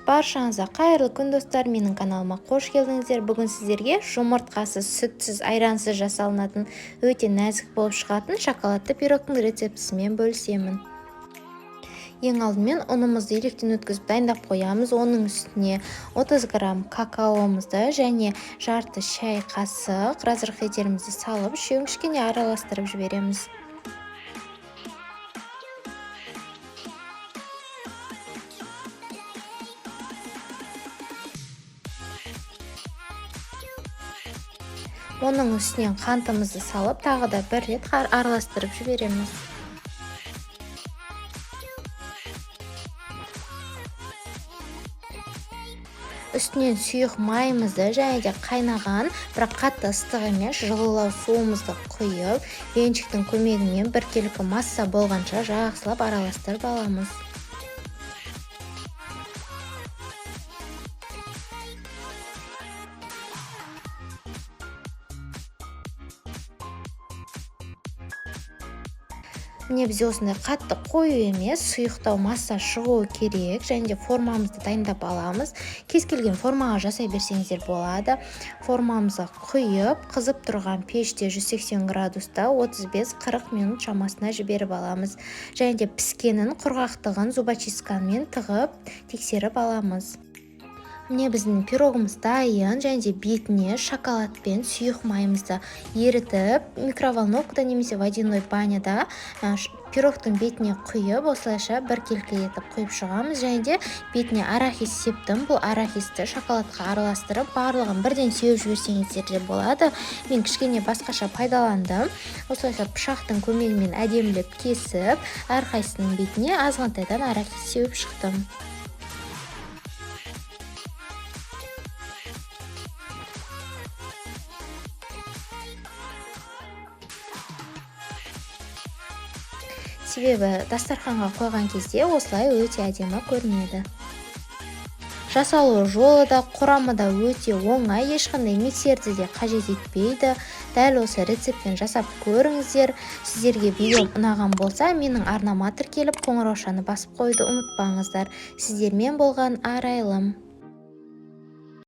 Баршаңызға қайырлы күн, достар! Менің каналыма қош келдіңіздер. Бүгін сіздерге жұмыртқасыз, сүтсіз, айрансыз жасалынатын, өте нәзік болып шығатын шоколадты пирогтың рецептісімен бөлісемін. Ең алдымен ұнымызды електен өткізіп дайындап қоямыз. Оның үстіне 30 грамм какаомызды және жарты шай қасық разрыхлителімізді салып, үшеуін кішкене араластырып жібереміз. Оның үстінен қантымызды салып, тағы да бір рет араластырып жібереміз. Үстінен сұйық майымызды және де қайнаған, бірақ қатты ыстық емес, жылылау суымызды құйып, венчиктің көмегімен біркелкі масса болғанша жақсылап араластырып аламыз. Міне, бізде осындай қатты қою емес, сұйықтау масса шығуы керек. Және де формамызды дайындап аламыз. Кез келген формаға жасай берсеңіздер болады. Формамызға құйып, қызып тұрған пеште 180 градуста 35-40 минут шамасына жіберіп аламыз. Және де піскенін, құрғақтығын зубочисткамен тығып тексеріп аламыз. Міне, біздің пирогымыз дайын. Және де бетіне шоколад пен сұйық майымызды ерітіп, микроволновкада немесе водяной баняда пирогтың бетіне құйып, осылайша біркелкі етіп құйып шығамыз. Және де бетіне арахис септім. Бұл арахисті шоколадқа араластырып, барлығын бірден сеуіп жіберсеңіздер де болады. Мен кішкене басқаша пайдаландым. Осылайша пышақтың көмегімен әдемілеп кесіп, әрқайсысының бетіне азғантайдан арахис сеуіп шықтым. Себебі дастарханға қойған кезде осылай өте әдемі көрінеді. Жасалу жолы да, құрамы да өте оңай, ешқандай миксерді де қажет етпейді. Дәл осы рецептпен жасап көріңіздер. Сіздерге видеом ұнаған болса, менің арнама тіркеліп, қоңыраушаны басып қоюды ұмытпаңыздар. Сіздермен болған Арайлым.